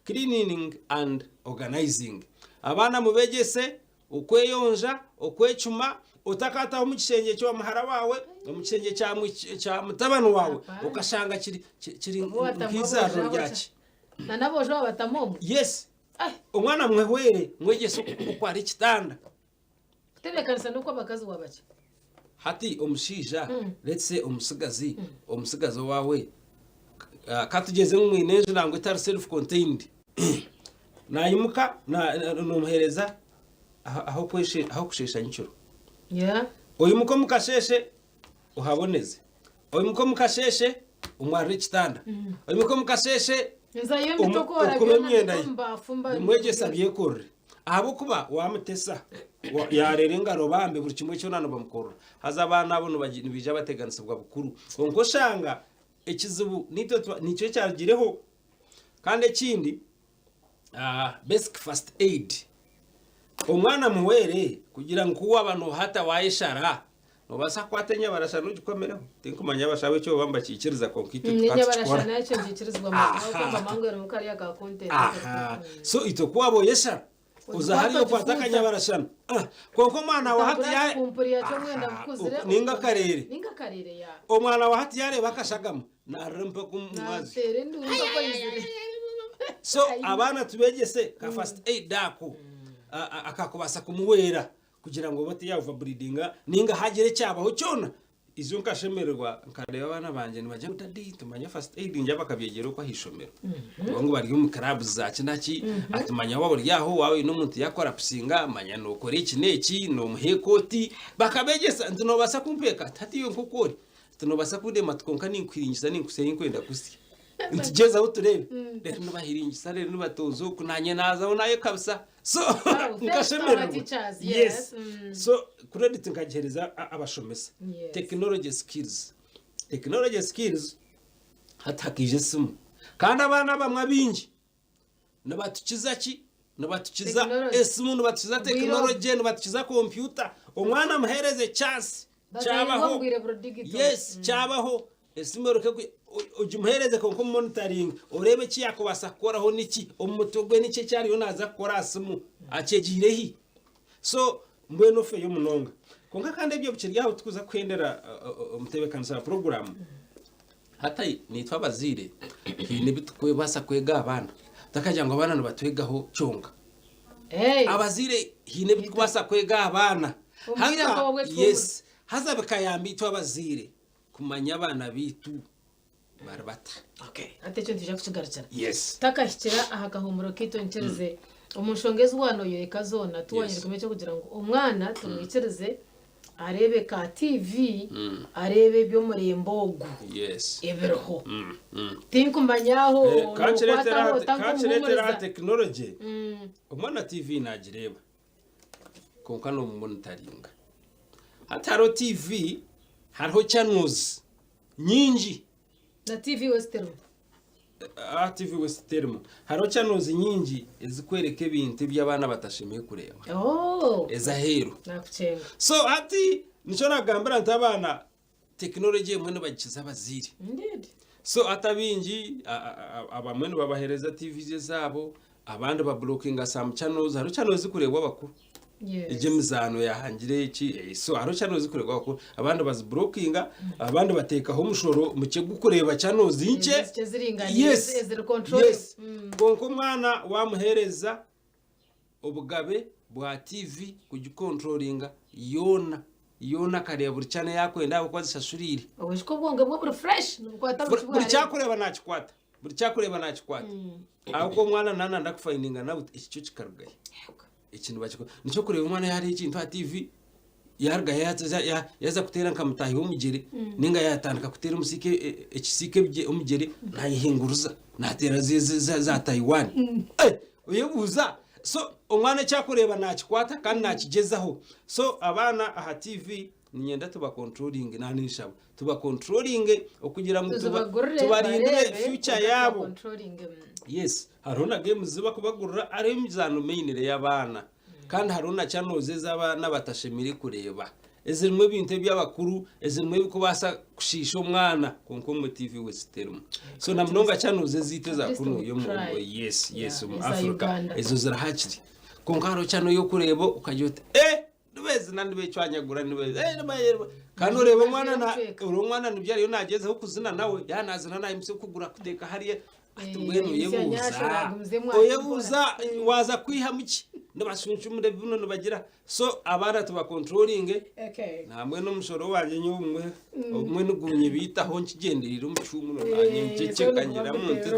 Cleaning and organizing. Abaana mubegyese okweyonja, okwecuma, otakataho omu kishengye kya muhara waawe, omu kishengye kya mwi- kya mutabani waawe, Hapana. okashanga kiri ki- kiri Obu watamu nk'izaariro aboojo ryaki. Na n'aboojo wabatamu omwe. Yes. Ai, Omwana mwehwere, mwegyese oku ari ekitanda. Kutebeekanisa n'oku abakazi wabakye. Hati omushaija, let's say omutsigazi, omutsigazi owaawe, ah, ka tugyeze ngu mwine enju nangwa etari self contained. Naimuka na- na- nomuheereza aha- ah'okweshe- ah'okusheesha nyekiro. Yeah. Oimuka omu kasheeshe ohaboneze. Oimuka omu kasheeshe omwarire ekitanda. Oimuka omu kasheeshe Nzayo Omu- mbitokora okuba byona emyenda ye. mbiko mbafu Bimwegyesa abyekorere ahabw'okuba wamutesa wa- yareera engaro bambe buri kimwe kyona nibamukorera haza abaana abo nibagi- nibaija bateganisibwa bukuru kwonka oshanga ekizibu nitwe twa- nikyo kyarugireho kandi ekindi ah, basic first aid Omwana muhwere kugira ngu ku waaba noohata waayeshara, noobaasa kukwata enyabarasha n'ogikomereho. Tinkumanya abashaho eki oba nibakiikiriza kwonka itwe tukaba Enyabarasha tukikora. nakyo nikiikirizibwa munonga ahabw'okuba mama wange erimu kariya ka content. Aha. So itwe ku waaba oyeshara, oza hariya Ogikwata okwata ogifuuta. akanyabarashana. Ah, Kwonka omwana wa hati Otambura ya- akikumpuri yakyo mwenda Aha, bukuzire. ninga akareere. Ninga akareere ya. Omwana wa hati yaareeba akashagama, naarira mpaka omu mwazyo. Naateera enduuru mpaka oizire. So abaana tubegyese ka first aid ako akakubaasa kumuhwera kugira ngu obe tiyava bleedinga ninga hagira ekyabaho kyona ijo nkashemererwa nkareeba abaana bangye nibagira ngu daddy tumanya first aid ngira bakabyegyera okwo ah'eishomero ngu bari omu clubs za ki na ki ati manya waaba ori aho waaba oine omuntu yakorapsinga manya nokora eki n'eki nomuha ekooti bakabegyesa nti nobaasa kumpeeka ati hati iwe nk'oku ori ati nobaasa kundema ati kwonka ninkuhiringisa ninkusya ahi nkwenda kusya. Nitugyezaho tureebe. Reero nibahiringisa reero nibatooza oku naanye naazaho nayo kabisa. So Wow, thanks to our nkashemererwa. teachers, Yes. yes. So credit nkagiheereza abashomesa. Yes. Technology skills. Technology skills hati hakaija esimu. Kandi abaana abamwe abaingi Nibatukiza ki? Nibatukiza Technology. esimu, nibatukiza Obwire tekinology, nibatukiza kompyuta. Omwana muheereze chance. Bazairwe Kyabaho. omu bwire buri digital. Yes, kyabaho. Esimu eruke ogimuheereze kwonka omumonitaringe. Oreebe eki yaakubaasa kukoraho niki, omu mutwe gwe niki eki ariyo naaza kukora aha simu. Akyegiire hi? So, mbwenu ofeyo munonga. Kwonka kandi ebyo bikiri aho tikuza kuhendera omutebeekanisa wa puroguraamu. Hati naitwe abazaire haine ebi turikubaasa kwega aha baana. Otakagira ngu abaana nibatwegaho kyonka. Hey. Abazaire haine ebi turikubaasa kwega aha baana. Omu bwire Haza nk'obwo ekihumuro. yes, haza bikayamba itwe abazaire kumanya abaana baitu bari bata. Okay. Hati ekyo nitwija kukigarukira. Yes. Tutakahikira aha kahuumuro kaitu onyikirize omu nshonga ezi waanoyoreka zoona tuwanyirwemu eky'okugira ngu omwana tumwikirize areebe ka TV areebe eby'omurembe ogu Yes. ebiriho. Tinkumanya aho Eh, kankireetera nookwataho aha- ota kankireetera aha nk'omuhuumuriza. tekinology omwana TV naagireeba kwonka noomumonitaringa. Hati hariho TV hariho channels nyingi. Na TV Western. Aha TV West terimu. Hariho channels nyingi ezikwereka ebintu ebi abaana batashemereire kureeba. Oh! Ez'aheeru. Nakucenga. So hati nikyo nagambira nti abaana tekinologi emwe nibagikiza abazaire. Indeed. So hati abaingi abamwe nibabaheereza TVs ezaabo, abandi babulokinga some channels, hariho channels ezikureebwa abakuru. Yes. Egyo emizaano yahangire eki, eh, so hariho channels ezikureebwa abakuru, abandi bazibulokinga, abandi bateekaho omushoro mukye gukureeba channels nkye. Ezikye eziringaniire, Yes. eziri controlled. Yes. Kwonka omwana wamuheereza obugabe bwa TV kugikontrolinga yoona yoona akareeba buri channel ei akwenda ahabw'okuba azishashuriire. Obushika obwongo bwe buri fresh nibukwata buri Buri buri kimwe kyakureeba nakikwata buri kyakureeba nakikwata ahabw'okuba omwana naaba nayenda kufayindinga nawe eki kyo kikarugahi eki nibakikora nikyo kureeba omwana yareeba ekintu aha TV yarugaho yaza ya- yaza kuteera nka mutaahi w'omugyere ninga yatandika kuteera omusiike e- ekisiika ebigye- omugyere nayehinguruza nateera zi- zi- za za Taiwan. Eh, oyebuuza so omwana eki arikureeba nakikwata kandi nakigyezaho so abaana aha TV niinyenda tubakontrolinge naaba ninshaba tubakontrolinge okugira ngu tuba- tuzibagurire tubarindire barebe future kwonka yaabo tubakontrolinge mm. Yes, hariho na games ezi bakubagurira hariho emizaano mainly ey'abaana kandi hariho na channels ezi abaana batashemereire kureeba ezirimu ebintu eby'abakuru ezirimu ebikubaasa kushiisha omwana kwonka omu TV we ziterimu. So na munonga channels ezaitu At eza least kunu we y'omu try. yes yes Yeah, omu eza Africa Uganda. ezo zirahakiri. Kwonka hariho channel y'okureeba okagira oti eh nibezina nibecwanyagura nibeza eh niba- kandi oreeba omwana na Kucweka. oreeba omwana nibyo ariyo nagyezaho kuzina nawe yaaba nazina nayimutsya okuguru akuteeka hariya ati Eh, mbwenu yimutsya oyebuuza nyasha, nagumize mwana oyebuuza waaza kwihamu ki nibashunshumura binu nibagira so abaana tubakontrolinge Okay. namwe n'omushoro wangye nyowe obumwe obumwe nigunyebitaho nkigyendereire omu kihuumuro nanye nkyeceka ngiramu nti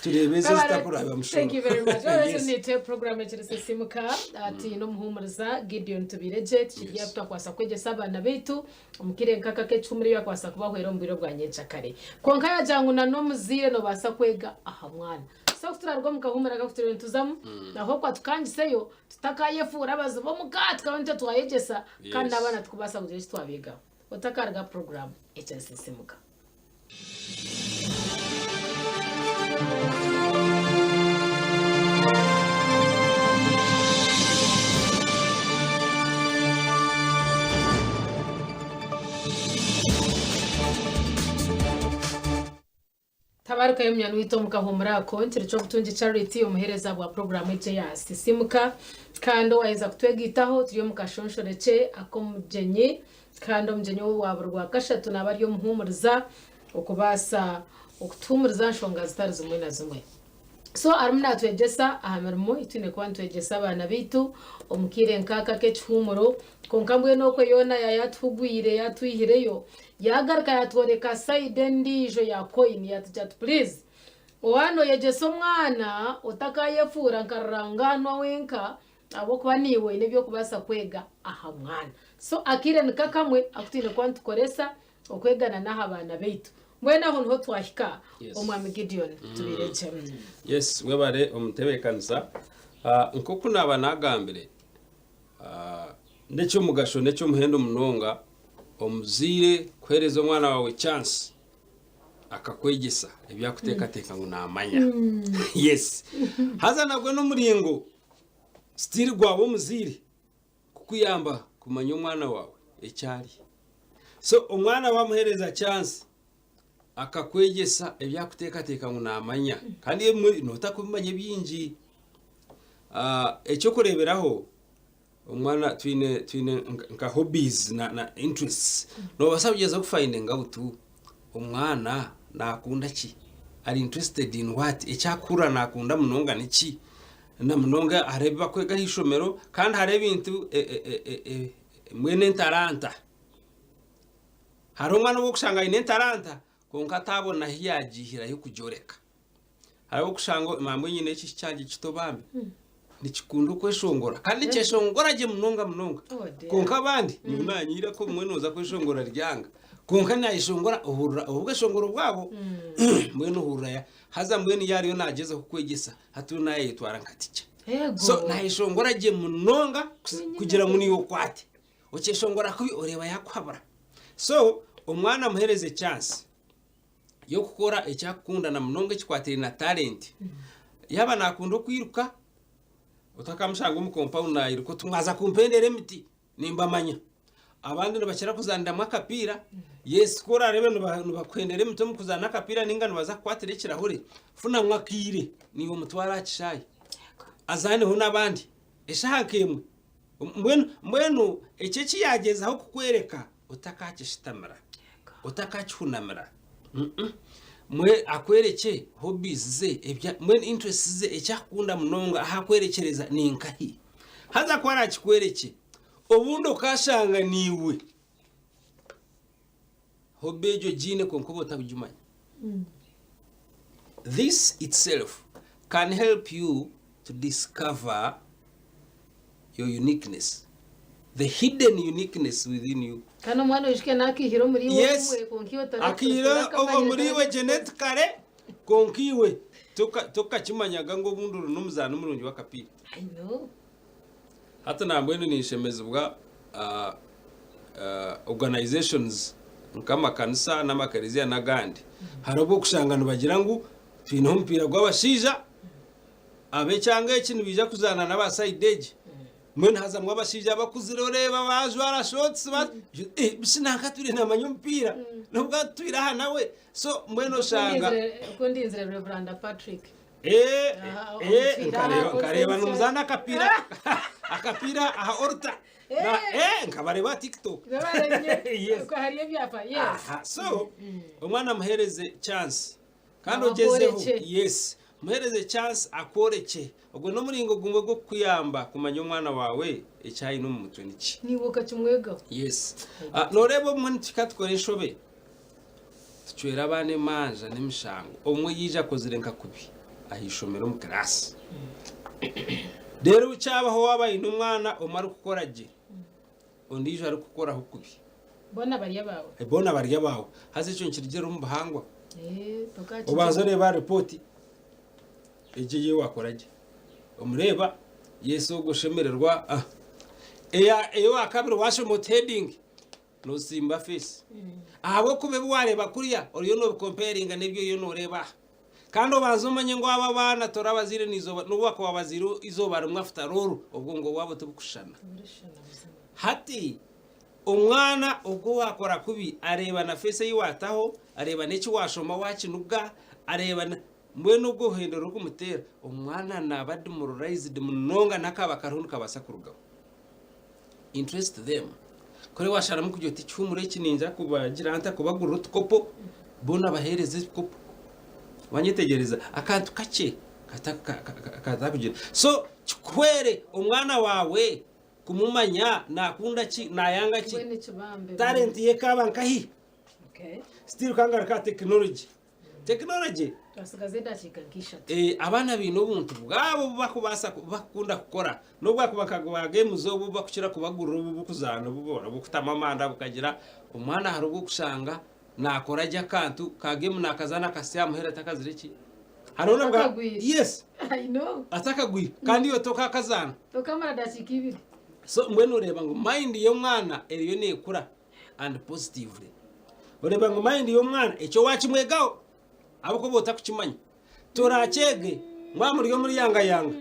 tureebe ezi ezitakuraba mushoro Thank you very much. Alright, Yes. nite program ekirisisimuka ati n'omuhumuriza Gideon Tubiregye tukiri Yes. twakwasa kwegyesa abaana baitu omu kire nkaka k'ekihumuro ebyakwasa kubahwera omu bwire bwa nyenkyakare. Kwonka yagira ngu na n'omuzaire nobaasa kwega aha mwana. So ku turaruga omu kahumuro aka ku turiyo nituzamu naho kwatukangiseyo Tutakayefuura abazibu omu ka tukaba nitwe twayegyesa kandi Yes. n'abaana tukubaasa kugira eki twabeegaho. Otakaruga aha puroguraamu Ekyasisiimuka. Tabarukayo munywani waitu omu kahuumuro ako, nkiri Ky'obutungi Charity, omuheereza bwa puroguraamu egi eya Sisiimuka. Kandi owaaheza kutwegaitaho, turi omu kashonshorekye ak'omugyenyi, kandi omugyenyi owa buri Rwakashatu naaba ari omuhuumuriza okubaasa okutuhuumuriza aha nshonga zitari zimwe na zimwe. So arimu natwegyesa aha mirimo ei twine kuba nitwegyesa abaana baitu omu kaire nk'aka ak'ekihuumuro. Kwonka mbwenu okwe yoona yaayatuhugwire, yaatwihireyo, yaagaruka yaatworeka sayidi endiijo ya koyini, yaatugira ati puriizi waaba nooyegyesa omwana otakaayefuura nka rurangaanwa wenka ahabw'okuba naiwe oine ebi orikubaasa kwega aha mwana. So akaire niko akamwe aku twine kuba nitukoresa okwegana n'aha baana baitu. Mbwenu aho niho twahika, Yes. Omwami Gideon tubirekye. Yes, webare omutebeekanisa. Ah, nk'oku naaba naagambire, ah, n'eky'omugasho n'eky'omuhendo munonga omuzaire kuheereza omwana waawe chance akakwegyesa ebi arikuteekateeka ngu naamanya. Yes. Haza nagwo n'omuringo still gwaba omuzaire kukuyamba kumanya omwana waawe eki ari. So omwana wamuheereza chance akakwegyesa ebi arikuteekateeka ngu naamanya kandi ebimwe nootakubimanya ebingi. Ah, Eky'okureeberaho omwana twine twine nka- nka hobbies na, na interests noobaasa kugyezaho kufindinga out omwana naakunda ki ari interested in what eki arikuhurira naakunda munonga niki Na munonga hariho ebi barikwega aha ishomero kandi hariho ebintu mbwenu entaranta. Hariho omwana ou orikushanga aine entaranta kwonka ataabona ahu yaagiihirayo kugyoreka. Hariho ou orikushanga mbwenu nyine eki kyangye kito bambi nikikunda okweshongora kandi nikyeshongora gye munonga munonga kwonka abandi nyowe naanye iraka obumwe nooza kweshongora ryanga kwonka naayeshongora ohurira obweshongoro bwabo mbwenu ohurira haza mbwenu yaariyo naagyezaho kukwegyesa Hati we naayeyetwara nka tica. Ego. So naayeshongora gye munonga kugira ngu niiwe okwate. Okyeshongora kubi oreeba yaakuhabura. So omwana muheereze chance. y'okukora eki akukunda na munonga ekikwatiraine na talent. Yaaba naakunda okwiruka, otakamushanga omu compound nairuka oti mwaza kumpendera emiti, nimbamanya. Abandi nibakira kuzaaniramu akapiira, yes ku oraareebe nibakuhendera emiti omu kuzaana akapiira nainga nibaza kukwatira ekirahure, funamu akaire naiwe omutware aha kishaayi azaaneho n'abandi eshaaha nk'emwe. Mbwenu mbwenu ekyo eki yaagyezaho kukworeka otakaakishitamira, otakaakihunamira. Mwe akwerekye hobbies ze, ebya mbwenu interests ze eki akukunda munonga ahu akwerekyereza ni nkahi. Haza ku araakikwerekye, obundi okaashanga naiwe hobby egyo ogiine kwonka oba otakugimanya. This itself can help you to discover your uniqueness, the hidden uniqueness within you. Kandi omwana oijukye naakaihire omuri iwe Yes, omwe kwonka iwe akaihire omuri iwe genetically kwonka iwe tokakimanyaga ngu obundi ori n'omuzaani murungi w'akapiira. I know. Hati nambwenu ninshemezibwa organisations nk'amakanisa n'amakereziya n'agandi hariho obu orikushanga nibagira ngu twineho omupiira gw'abashaija ab'ekyanga eki nibaija kuzaana n'aba sayidi egi mbwenu hazamu abashaija abakuzire oreeba bajwara shorts bishi nanka atwire naamanya omupiira n'obu atwire aha nawe so mbwenu oshanga Oku ndinzire Reveranda Patrick. Eh, Aha, eh, omupiira nkareeba aha nkareeba altar. nimuzaana akapiira akapiira aha altar Na- eh, nkabareeba aha tiktok Yes. Hariyo ebyapa yes Aha, so omwana muhereze chance kandi ogyezeho Akworekye. yes muhereze chance akworekye ogwo n'omuringo gumwe gw'okukuyamba kumanya omwana waawe eki aine omu mutwe niki niiwe okakimwegaho yes Ah, nooreeba obumwe nituhika tukora enshobe Tucwera abaana emanja n'emishango. Obumwe yaija akozire nka kubi aha ishomero omu kiraasi. Reero kyabaho waaba oine omwana omwe arikukora gye, ondiijo arikukoraho kubi. Boona bari abaawe. Boona bari abaawe. Haza ekyo nikirugiirira omu buhangwa. Eh, tokakigira. Obanza oreeba aha ripooti egyo ei waakora gye. Omureeba, yes ogwo oshemererwa. Ah. Eya ey'owaakabiri waashoma oti heading. Nosimba face ahabw'okuba ebi wareeba kuriya oriyo nobicomparinga n'ebi oriyo noreeba aha. Kandi obanze omanye ngu abo abaana tori abazaire n'eizooba n'obu wakuba wabazaire eizooba rimwe after all obwongo bwabo tibukushushana. Hati omwana ogwo owakora kubi areeba na face ei wataho, areeba n'eki washoma wakinuga, areeba na mbwenu ogwo oruhendo orikumuteera omwana naba demoralized munonga n'akaaba kariho nikabaasa kurugaho. Interest them. Kuri washaramu kugira oti ekihumuro eki ninza kubagira nta kubagurira otukopo boona bahereze ebikopo. Wanyetegyereza akantu kakye katakugira. So kikuhwere omwana waawe kumumanya nakunda ki nayanga ki. Talent ye ekaba nkahi. Still kangaruke aha technology. Tekinologye. Twasigaza edakiika nk'ishatu. Eh, abaana baine obuntu bwabo obu bakubaasa ku- bakukunda kukora n'obu bwakuba nka bwa games obu bakukira kubagurira obu bukuzaana obu bu- bukutamu amanda bukagira omwana hariho obu okushanga naakora gye akantu ka game naakazaana akahitsya aha muheru atakazire ki hariho n'obwa Atakagwire. yes I know. atakagwire kandi iwe tokakazaana Tokamara dakiika ibiri. so mbwenu oreeba ngu mind y'omwana eriyo neekura and positively. Oreeba ngu mind y'omwana ekyo wakimwegaho ahabw'okuba otakukimanya. Torakyege mwaba muri omuri yanga yanga.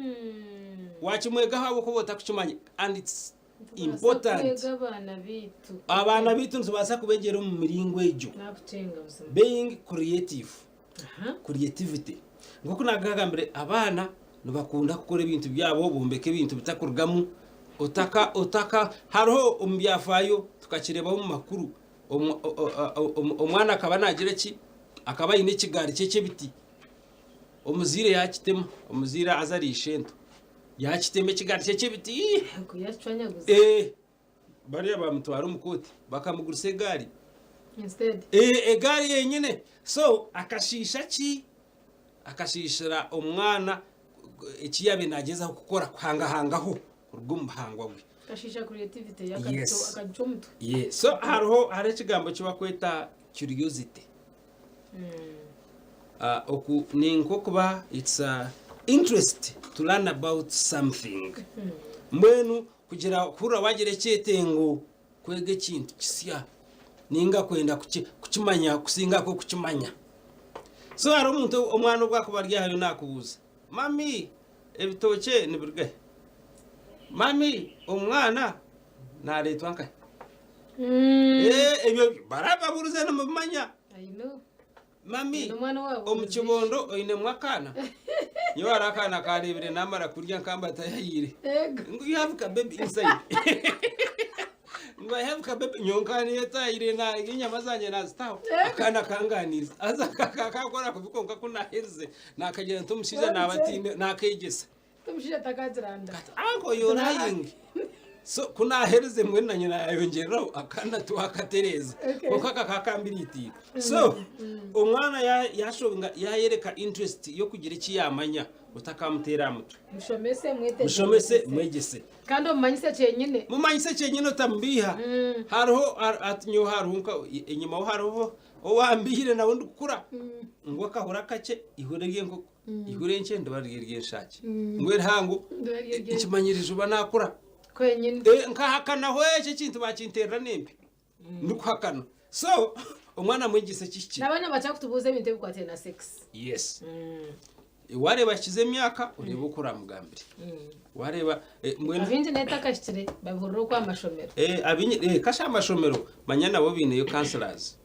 Wakimwegaho ahabw'okuba otakukimanya and it's important. Kwega abaana baitu. Abaana baitu nitubaasa kubegyera omu miringo egyo. Nakucenga buzima. Being creative. Aha. Creativity. Nk'oku nagagambire abaana nibakunda kukora ebintu byabo bombeka ebintu bitakurugamu otaka otaka hariho omu byafaayo tukakireebaho omu makuru omwana akaba naagira ki akaba aine ekigaari kye ky'ebiti omuzaire yaakitema omuzaire haza ari ishento yaakitema ekigaari kye ky'ebiti Yego, yakicwanyaguza. Eh, bariya bamutwara omu kooti bakamugurisa egaari Instead. Eh, egaari yenyine so akashiisha ki Akashiishira omwana eki yaabaire naagyezaho kukora kuhangahangaho kuruga omu buhangwa bwe. Akashiisha creativity ye akagicwa omutwe. Yes. So hariho hariho ekigambo eki barikweta curiosity. Oku ni nk'okuba it's a interest to learn about something. Mbwenu kugira kuhurira waagira ekyetengo kwega ekintu kisya ninga kwenda kukimanya kusinga aha kukimanya. So hariho omuntu omwana obu akuba ari ahayo nakubuuza, mummy ebitookye nibiruga hi? Mummy omwana nareetwa nkahi? Eh, ebyo barababuurize nimubimanya. I know. Mummy Oine omwana owaabuurize omu kibondo oinemu akaana? Nyowe hariho akaana kareebire namara kurya nkamba tayahiire. Ego. Ngu you have ka baby inside. Ngu I have ka baby nyowe nkaba niyetahire na enyama zangye nazitaho. Akaana kanganiize. Haza kakakora kubi kwonka ku naherize nakagira nti omushaija naba atiine nakegyesa. Omushaija takagira nda. Kati uncle you're lying. So ku naherize mbwenu nanye nayongyereraho akaana twakatereeza. Okay. Kwonka kakaba kambiriitiire. So omwana ya- yashonga yayereka interest y'okugira eki yamanya otakamuteera aha mutwe. Mushomese mwetegyereze. Mushomese mwegyese. Kandi omumanyise kyenyine. Mumanyise kyenyine otamubiiha. Hariho har- hati nyowe hariho nka enyimaho hariho owambiihire nawe ndikukura ngu akahuri akakye ihuri ry'enkoko. Ihuri enkye ndiba riri ery'enshaaki. Ngu erihango Ndiba riri ery'enshaaki. nkimanyire juba naakura. Kwenyine. Eh, nkahakanaho ekyo ekintu bakinterera n'empi. Ndikuhakana. So, omwana mwegyese ekihikire. N'abaana bakira kutubuuza ebintu ebikwataine na sex. Yes. Wareeba ahikize emyaka, oreebe oku oramugambire. Wareeba eh, mbwenu Abaingi n'etakahikire babihurira okwo aha mashomero. Eh, abingi eh, kasha amashomero manya nabo baineyo counselors.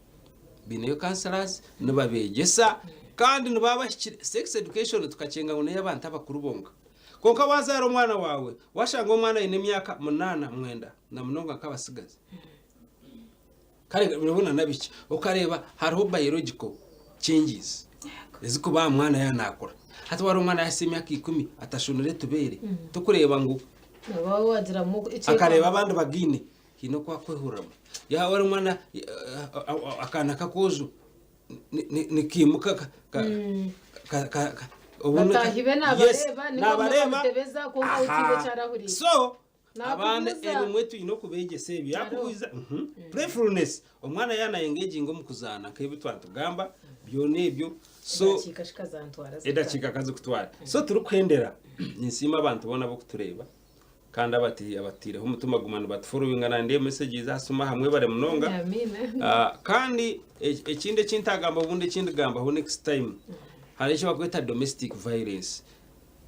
Baineyo counselors nibabeegyesa kandi nibaba bahikire. Sex education tukakyenga ngu n'ey'abantu abakuru bonka. Kwonka waazaara omwana waawe, waashanga omwana aine emyaka munaana, mwenda na munonga nk'abatsigazi. Kare nabo na n'abaishiki okareeba hariho biological changes ezikuba aha mwana yaaba naakura. Hati wareeba omwana yaahitsya emyaka ikumi atashonire etubeere, torikureeba ngu Oba waagiramu akareeba abandi bagaine. Haine oku akwehuriramu. Yaaba ari omwana, akaana k'akoojo nikaimuka obundi Bataahi be naabareeba, ninga obumwe bamutebeza kwonka we tihaine eki arahuriire. So, abaana ebimwe twine okubeegyesa ebyo. Yaakubuuza, playfulness, omwana yaaba nayengeginga omu kuzaana nk'ebi twatugamba, byona ebyo. So, edakiika kazikutwara. So turikuhendera, ninsiima abantu boona ab'okutureeba. Kandi abati abataireho omutima guma nibatuforowinga na nindeeba messages aha simu aha mwebare munonga. Amiina. Ah, kandi e- ekindi eki ntagamba obundi eki ndigambaho next time hariho eki bakweta domestic violence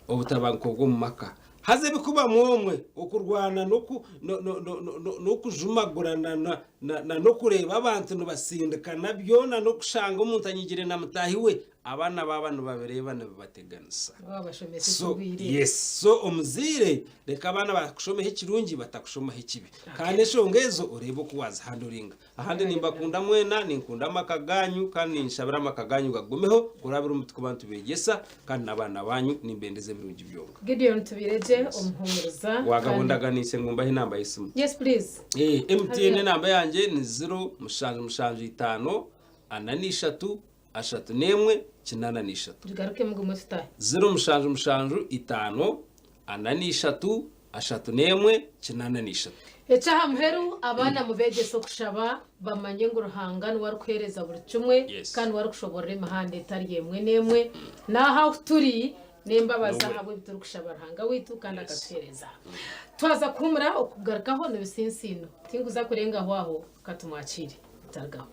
obutabanguko bw'omu maka haza ebikubamu omwe okurwana n'oku- no- no- no- no- no- n'okujumagurana na- na- na n'okureeba abantu nibasindikana byona n'okushanga omuntu anyigire na mutaahi we Abaana baaba nibabireeba nibibateganisa. Wabashomesa So, ekigwire. yes. So omuzaire reka abaana bakushomeho ekirungi batakushomaho ekibi. Kandi enshonga ezo oreebe oku wazihanduringa. Ahandi nimbakunda mwena, ninkunda amaka ganyu kandi ninshabira amaka ganyu gagumeho kurabira omu tukuba nitubegyesa kandi n'abaana banyu nimbendeza ebirungi byonka. Gideon Tubiregye omuhumuriza. Wagaba ondaganiise ngu mbahe enamba y'esimu. Yes please. Eh, MTN enamba yangye ni 0775 43 31 83. Tugarukemu gumwe tutahe. 0 7 7 5 4 3 3 1 8 3. Eky'aha muheru, abaana mubeegyese okushaba, bamanye ngu Ruhanga niwe arikuheereza buri kimwe Yes. kandi niwe arikushoboorora emihanda etari emwe n'emwe. N'aha ahu turi n'embabazi Niwe. ahabw'ebi turikushaba Ruhanga waitu kandi akatuheereza. Twaza kuhumura, okugarukaho nibisinsiino. Tinkuza kurengaho aho, ka tumwakiire. Mutarigaho.